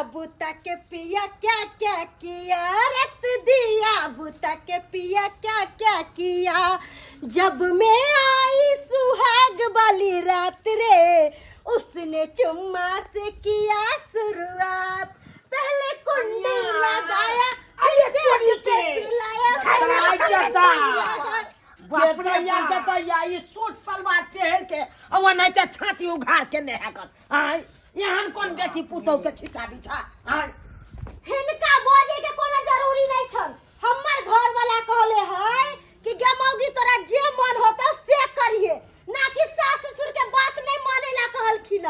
बुता के पिया क्या क्या किया, रत दिया बुता के पिया क्या क्या किया। जब मैं आई सुहाग वाली रात रे, उसने चुम्मा से किया शुरुआत। पहले कुंडी लगाया, अरे फिर तोरी बेड पे के। सुलाया, अरे फिर जता। लगाया। बाप रे या जता या ई सूट सलवार पहिर के आ ओनाहिते छाती उघार के नहि हेकत आय। एहन कोन बेटी पुतहु के छिछा बिछा आय। हिनका बजे के कोनो जरूरी नहीं छन। हमर घर वाला कहले है कि गे मौगी, तोरा जे मन होतो से करिए, ना कि सास ससुर के बात नहीं माने ला कहलखिन।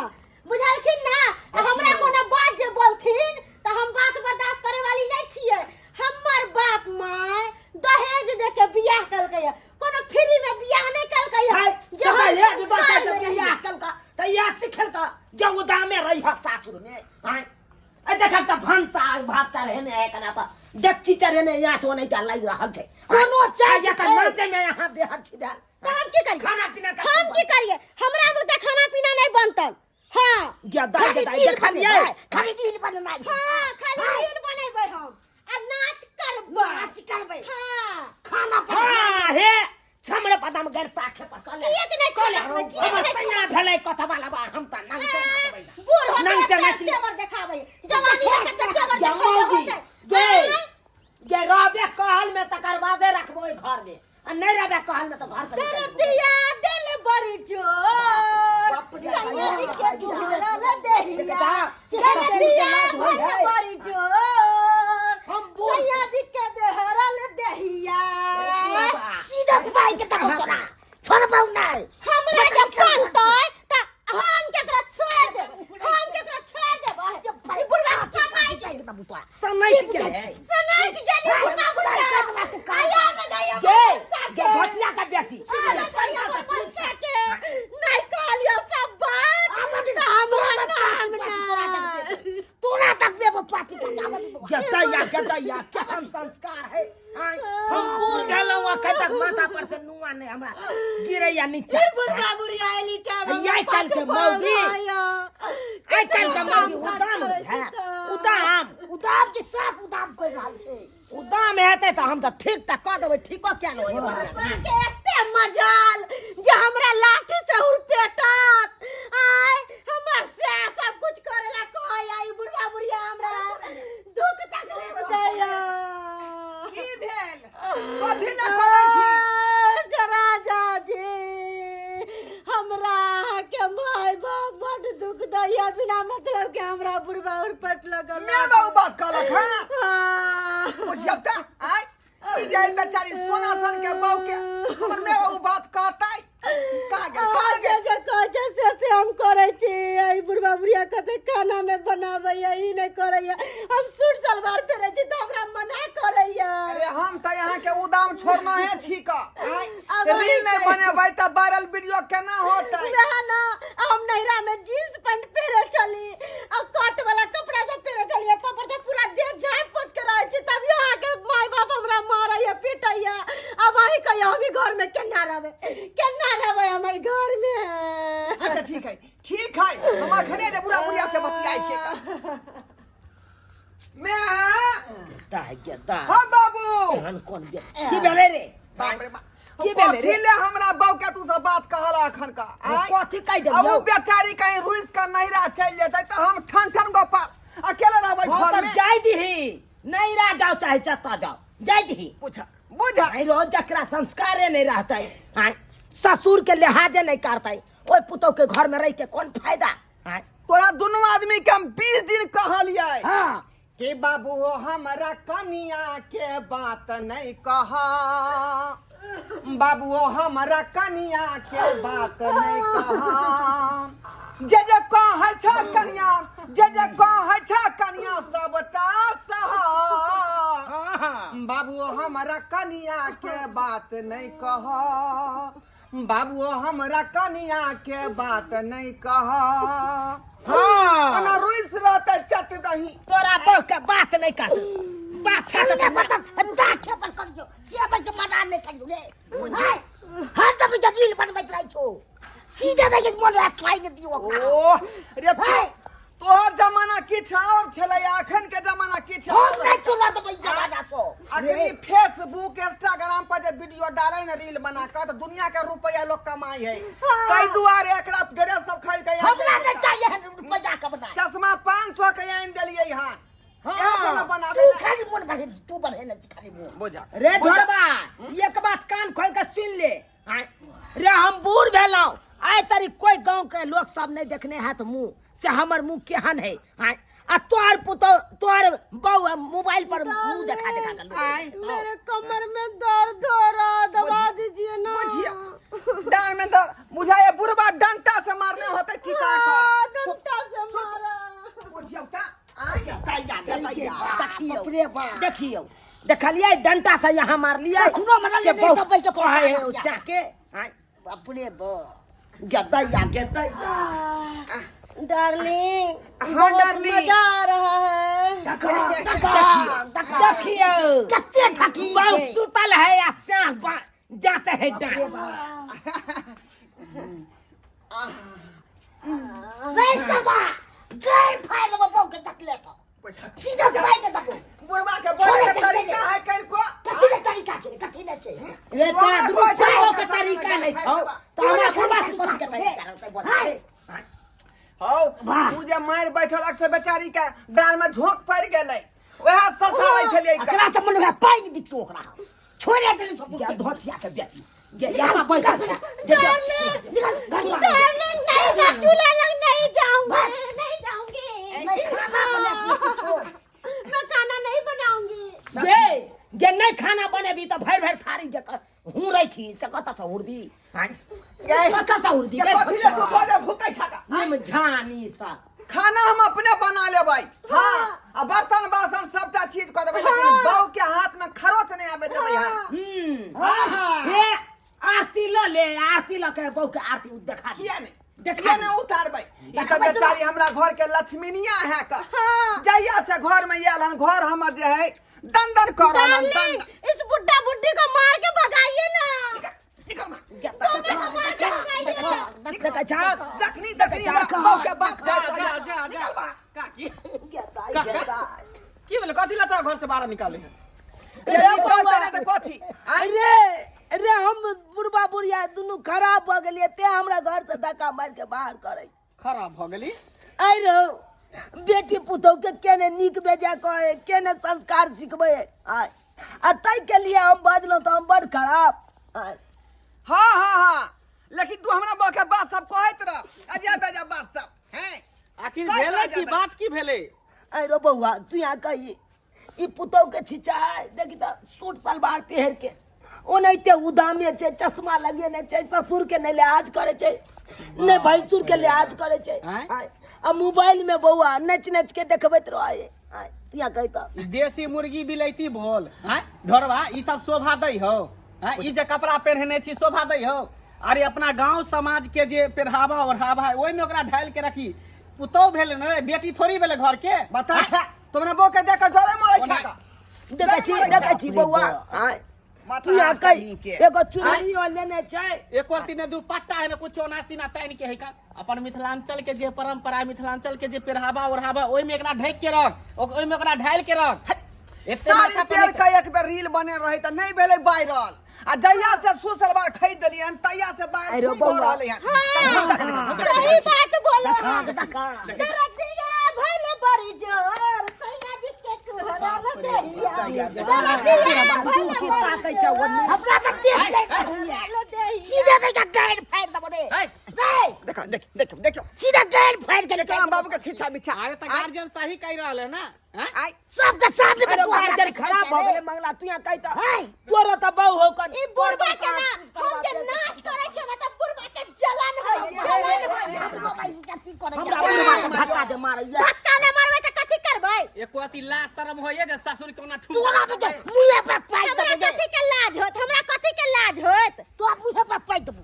बुझलखिन ना? आ हमरा कोनो बात जे बोलथिन त हम बात बर्दाश्त करे वाली नहीं छियै। हमर बाप माय दहेज दे के बियाह कलकै, कोनो फ्री में बियाह नहीं कलकै। हाय, जे हम दहेज दऽ के संस्कार जे में रहियै। बियाह केलका तऽ इएह सिखेलका जे उदामे रहिह सासुर में आय। ए देखक तऽ भनसा भात चढ़ेने है कना तऽ डेकची चढ़ेने यहाँ छो नहीं तऽ लागि रहल छै। कोनो चीज आ, छै। नाचे में यहाँ बेहर छी भेल। तऽ हम की करियै? खाना पीना का हम की करियै? हमरा बुते खाना पीना नहीं बनतन। हाँ। गदा खाली गदा रील देखलियै। बनेबै, खाली रील बनेनाइ। हाँ, खाली रील बनेबै हम आ नाच करबै। नाच करबै। हाँ। खाना हाँ, हे छमरे पदाम गरता खे पर कले। किएक नहि कले। छोड़बै? किएक हमर नहि सैया भेलै कथवा लबा, हम तऽ नंगटे नाचबै। बूढ़ होके नंगटे एते नाचली। तेवर देखाबै, जवानी में कते तेवर गे देखाबै मौगी, होतै। गे आँय? गे रहबे कहल में तकर बादे रखबो ओहि घर में, आ नहीं रहबे कहल में तो घर से निकलि जेबो। दर्दिया दिल बड़ी जोर, बाप रे, सैया जी के बाप रे, भरल देहिया। बेटा, दर्दिया बेटा, भइल है। बड़ी जोर, हम बूढ़। सैया जी के देहरल देहिया। सीधा भाई के तक तोरा छोड़बौ नहि। हमरा के बनतै त हम केकरो छोड़ देब? हम केकरो छोड़ देब? ई बुढ़वा समय समय की के बुझै है। छी? सनाइ गेली बुढ़वा बुढ़वा आया में दैया। गे मनसा गे के घोटिया के बेटी। आबे दैया मनसा के नहीं कहलियो सब बात त हमरा नाम ना। तोरा तक देबो पापी तक आबऽ देबो। गदैया गदैया केहन संस्कार है आँय, हम बूढ़ भेलहुँ अखन तक माथा पर से नुआ नहि हमरा गिरैया नीचा। ई बुढ़वा बुढ़िया एली टाइम आ आइ काल्हि के मौगी, आइ काल्हि के मौगी उदाम है, उदाम। उदाम के साफ उदाम कर रहल छै। उदाम हेतै तऽ हम तऽ ठीक तऽ कऽ देबै, ठीको किया नहि होय। के एते मजाल जे हमरा लाठी से हुरपेटत? आय हमर से सब कुछ करेला कहै ई बुढ़वा बुढ़िया हमरा दुख तकलीफ दैया। की भेल? कथी लए करै छी? जरा जा जी, हमरा अहाँके माय बाप बड दुख दैया, बिना मतलब के हमरा बुढ़वा उरपट लगल। मैं बाबू बात कहलक। हाँ। हाँ। बुझियौ तऽ आय ई जे बेचारी सोना सन के बहू के हमर मैं बाबू बात कहतै। कहाँ गेल, कहाँ अहाँ जे गेल? जे कहै छै से से हम करै छी। एहि बुढ़वा बुढ़िया कते खाना नहि बनाबैया, ई नहि करैया। हम सूट सलवार पहिरै छी तऽ हमरा मना करैया। अरे हम तऽ यहाँ के उदाम छोड़ना है छी का आय। अब रील नहीं अहीं बनेबै तऽ वायरल वीडियो केना होतै? वएह ना, हम नैहरा में जीन्स पैंट पहिरे चली आ कट वाला कपड़ा सब पहिरे चली, तब पर से पूरा देह झाँपि पोत के रहै छी, तभियो अहाँके माय बाप हमरा मारैया पीटैया। अब अहीं कहियो, हम ई घर में केना रहबै? केना रहबै हम एहि घर में? अच्छा ठीक है, ठीक है, हम अखने जे बुढ़ा बुढ़िया से बतियाइ छियै का मैं। दाय गे दाय। हाँ बाबू। एहन कोन बे की भेलै रे? बाप रे बाप, की भेलै रे? कथी ले हमरा बहू के तू सब बात कहला अखन का? आँय? कथी कहि अब उ देलियौ? बेचारी कहीं रुइस के नैहरा चलि जेतै तऽ हम ठन ठन गोपाल अकेले रहबै हाँ घर तऽ में। जाय दीही, नैहरा जाओ चाहे जतऽ जाओ, जाय दीही। बुझा बुझा। आइ रो जकरा संस्कारे नहीं रहतै, आँय, ससुर के लिहाजे नहीं करतै, ओहि पुतोह के घर में रह के कोन फायदा? आँय? तोरा दुनू आदमी के हम 20 दिन कहलियै हाँ कि बाबू हो हमरा कनिया के बात नहीं कहा, बाबू हो हमरा कनिया के बात नहीं कहा। जे जे कहै छ कनिया, जे जे कहै छ कनिया सबटा सहा। बाबू हो हमरा कनिया के बात नहीं कहा, बाबू हो हमरा कनिया के बात नहीं कहा। हाँ। अना रुइस रहतै चट दही। तोरा बहू के बात नहीं कर, बात चल ने बता दाखे पर कर जो से के मना नहीं करियो रे। हाय हर दम जमीन बनबैत रहै छौ, सीधे नहीं के मन रात खाइ ने दियो ओकरा। ओ रे हाय। तोहर जमाना किछु और छलै अखन के जमाना किछु हम और नहीं चला देबै जमाना सो अखनी फेसबुक इंस्टाग्राम पर जे वीडियो डाले ने रील बना के तो दुनिया के रुपया लोग कमाई है कई दुआरे एकरा ड्रेस सब खरीद के हमरा नहीं चाहिए हन रुपया कमाना चश्मा 500 के आनि देलियै हन हाँ। इएह सब ने बनाबे तू ला। खाली मोन बढ़े तू बढ़े ने खाली मोन बुझा रे बुझा। ढोरबा एक बात कान खोल के सुन ले आँय। रे हम बूढ़ भेलहुँ आइ तरी कोई गांव के लोग सब नहीं देखने हाथ मुंह से हमर मुंह केहन है आँय। आ तोहर पुतोह तोहर बहू मोबाइल पर मुंह देखा देखा के लोग। आँय। मेरे कमर में दर्द हो रहा दबा दीजिए ना बुझिया डांड में दर्द बुझाए बुढ़बा डंटा से मारने होते टिका के हाँ, डंडा से मारा बुझियौ त आँय। देखियौ बाप रे बाप। देखियौ देखलियै डंटा से यहाँ मारलियै कखनो हमरा से ले बहुत दबै के कहै है ओ के आँय। बाप रे बाप गदैया गदैया डार्लिंग हाँ, बहुत डार्लिंग। मजा आ रहा है देखियौ कते ठकी बहुत सुतल है आ साँस जाते है डांट नहीं सबा गैर फाइल में बहु के तकले तो सीधा फाइल दबो बुढ़बा के बोले के तरीका है कर को कथी ले तरीका छै कथी ले छै रे तोरा हमरा दुनू कोइ बुढ़बो के छै, तरीका नहि छौ देबा। तऽ हमरा बुढ़बा के कथी के तरीका रहतै बोल। हौ तू जे मारि बैठलक से बेचारी के डाल में झोंक पड़ि गेलै वएह ससारै छलियै एकरा तऽ मन होय पानि दितौ ओकरा छोड़े देली सब या धोतिया के बेटी ये यहाँ पैसा छै जे जे- निकल घर से डार्लिंग नहीं मैं चूल्हा लग नहीं जाऊंगी नहीं जाऊंगी नहीं खाना बना कुछो मैं खाना नहीं बनाऊंगी जे जे नहीं खाना बनेबी तऽ भरि भरि थारी जे हुरै छी से कतऽ से हुरबी आँय? कतऽ से हुरबी के कथी ले तू बजे भूकै छका निम झानी सब खाना हम अपने बना लेबै हाँ आ बर्तन बासन सबटा चीज कऽ देबै लेकिन बहू के हाथ में खरोच नहि आबे देबै हम हम्म हाँ हाँ हे आरती ल ले आरती ल के बहू के आरती उ देखा दे किया नहि देखा किया नहि उतारबै ई तऽ बेचारी हमरा घर के लक्ष्मीनिया है का जहिया से घर में आयल हन घर हमर जे है दंदन कर रहल हन डार्लिंग दंदन इस बुड्ढा बुड्ढी को मार के भगाइए ना दोनों को मार के भगाइए देखै छौ जखनी तखनी हमरा बहू के बाप जा जा जा जा काकी की भेलै कथी लए तोरा घर से बाहर निकाले है रे बौआ तऽ कथी अरे रे हम बुढ़बा बुढ़िया दुनू खराब भऽ गेलियै तें हमरा घर से धक्का मारि के बाहर करै खराब भऽ गेली आइ रौ बेटी पुतहु के केने नीक बेजा कहै केने संस्कार सिखबै आय आ ताहि के लिए हम बजलहुँ तऽ हम बड़ खराब आय हाँ हाँ हाँ लेकिन तू हमरा बहू के बात सब कहैत रह अजय बेजा बात सब हैं आखिर काय भेलै करै की जाबै? बात की भेलै आइ रौ बौआ तू यहाँ कही ई पुतहु के छिचाय देखी तऽ सूट सलवार पहिर के ओनाहिते उदामे छै चश्मा लगेने छै ससुर के नहि लिहाज करै छै नहि भैंसुर के लिहाज करै छै आँय? आँय, आ मोबाइल में बौआ नच नच के देखबैत रहै आँय, तिया कही तऽ ई देसी मुर्गी बिलैती भोल आँय ढोरबा ई सब शोभा दै हौ आँय ई जे कपड़ा पहिरने छी शोभा दै हौ अरे अपना गांव समाज के जे पेरहावा ओढ़ावा है ओहिमे ओकरा ढालि के रखी पुतोह भेलै ने बेटी थोड़ी भेलै घर के बता छा तुमने बहू के देख के जरे मरै छा का देखै छी देखै छी बौआ आँय, माथा तू यहाँ कही के। एगो चुनरी और लेने छै एक और तीन दुपट्टा है ना कुछ ओना सीना तानि के है का अपन मिथिलांचल के जे परंपरा है मिथिलांचल के जे पेरहावा ओढ़ावा ओहिमे एकरा ढकि के रख ओहिमे ओकरा ढालि के रख एते साड़ी माथा पर पेर नहि के एक बेर रील बने रहे तऽ नहीं भेलै वायरल आ जहिया से सुसलवार खरीद देलियै हन तहिया से वायरल अरे खूब भऽ बौआ। रहलै हन सही बात बोलो देखा दरदिया भइल बड़ी जोर सैया जी के कोहरा देहिया दरदिया भइल की बड़ी ताकै छौ ओन्ने? हमरा तऽ देह जाइत रहैया जोर देहिया सीधे बेटा गाड़ फाड़ि देबो रे है रे देखो देख देखो देखियौ सीधे गाड़ फाड़ि के देखियौ बाबू के छिछा बिछा अरे तऽ गार्जियन सही कहि रहल है ना हैं? आइ सबके सामने में अरे तू हमरा गार्जियन देखै खराब छै भऽ रे। गेलै मंगला तू यहाँ कही तऽ है। तोरो तऽ बहु हो कन ई बुढ़बा के ना हम जे नाच करै छै ना त बुढ़बा के जलन होय जलन होय हमरो भाई कथी करै हमरा छै? बुढ़बा के धक्का जे मारैया धक्का ने मारबै त कथी करबै एको अति लाज शरम होइए जे ससुर के ओना ठुमका तोरा पे मुँहे पर पाइ हमरा देबो रे। कथी के लाज होत हमरा कथी के लाज होत तोरा मुँहे पर पाइ देबो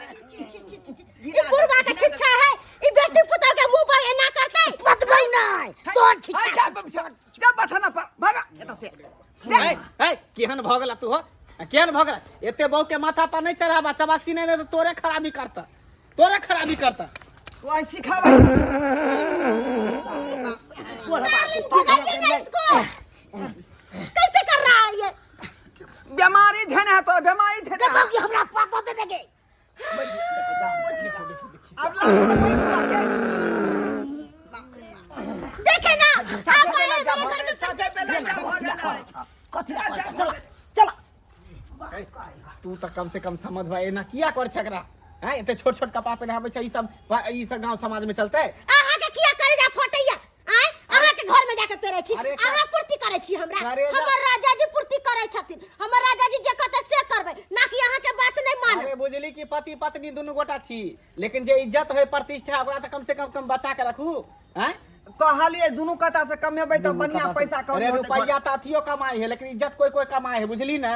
ई बुढ़बा के छिच्छा है ई बेटी पुतोह के मुंह पर एना करतै बतबै नहि तोर छिछा जा जा बथाना पर भागा एतऽ से है है केहन भऽ गेला तू हो केहन भऽ गेला एते बहू के माथा पर नहीं चढ़ाबा चबासी नहीं दे तो तोरे खराबी करता तोरे खराबी करता तू आई सिखाबै डार्लिंग भगाइए ना इसको। कैसे कर रहा है ये? बीमारी धेने है तोरा, बीमारी धेने है। बाबूजी हमरा पतो देने के। अब ला पैसा के। देखे ना आप साथे आए पे मेरे लज्जा घर भऽ में। गेलै, साथे पे लज्जा भऽ गेलै। कथी लए लज्जा कहै? भऽ गेलै। चल। तू तऽ कम से कम समझ भाई, एना किया कर छै एकरा? हैं, एते छोट छोट कपड़ा पहिराबै छै ई सब, ई सब गांव समाज में चलते? अहाँ के किया करेजा फटैया? आय अहाँ के घर में जाके पेरे छी? अरे अहाँ पूर्ति करे छी हमरा? करेजा- हमर राजा जी पूर्ति करे छथिन। हमर राजा जी जे कहते से करबै ना, कि अहाँ के बात नहीं मानब। अरे बुझली कि पति पत्नी दुनू गोटा छी, लेकिन जे इज्जत है, प्रतिष्ठा, ओकरा तऽ कम से कम कम बचा के रखू। हैं, कहलिए दुनू कता से कमेबै तऽ बढ़िया पैसा अरे कमेबै। रुपैया तऽ अथियो कमाई है, लेकिन इज्जत कोई कोई कमाई है, बुझली ने?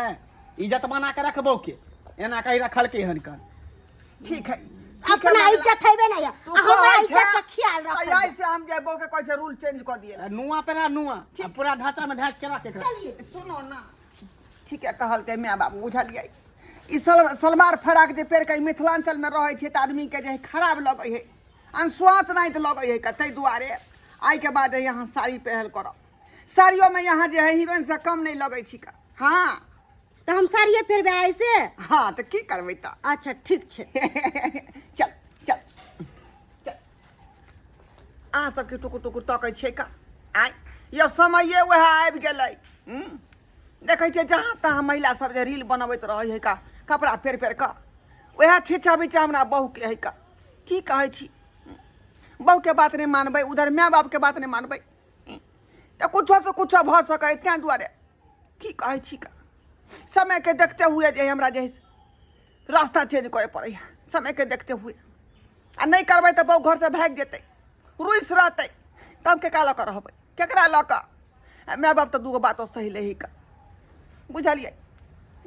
इज्जत बना के रखबो के एना कही रखल के हन कन। ठीक है, ठीक है, अपना मगला। इज्जत हेबे नहीं है, तू आ हमरा कहै इज्जत छै, के ख्याल तऽ रख। ऐसे हम जे बहू के कहै छै रूल चेंज कऽ दिए। नुआ पेरा नुआ आ पूरा ढांचा में ढांच के रख एकरा। चलिए। सुनो ना, ठीक है कहलकै माय बाप, बुझलियै? ई सलवार फराक जे पहिर कऽ मिथिलाञ्चलमे रहै छै तऽ आदमीके जे है खराब लगै है, अनसुआत नहि तऽ लगै है। ताहि दुआरे आइके बाद जे यहाँ साड़ी पहिरल करब। साड़ियोमे यहाँ जे है हीरोइन से कम नहि लगै छिका। हँ। तऽ हम साड़िए पहिरबै ऐसे? हँ, तऽ की करबै तऽ? अच्छा, ठीक छै। चल चल चल। अहाँ सबके टुकुर टुकुर तकै छियै का? आँय यौ, समये वएह आबि गेलै। देखै छियै जहाँ तहाँ महिला सब जे रील बनबैत रहै है का कपड़ा पेर पेर कऽ, वएह छीचा बीचा हमरा बहूके है का। की कहै छी, बहूके बात नहि मानबै, उधर माय बापके बात नहि मानबै तऽ कुछो से कुछो भऽ सकै। ताहि दुआरे की कहै छी का, समयके देखते हुए जे हमरा जे है से रास्ता चेंज करे पड़ै है समयके देखते हुए। आ नहि करबै तऽ बहु घरसँ भागि जेतै, रुसि रहतै, तब केकरा लऽ कऽ रहबै? केकरा लऽ कऽ? आ माय बाप तऽ दूगो बातो सही लही का, बुझलियै?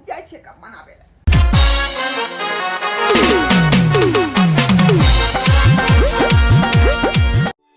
जाइ छियै का मनाबै लए।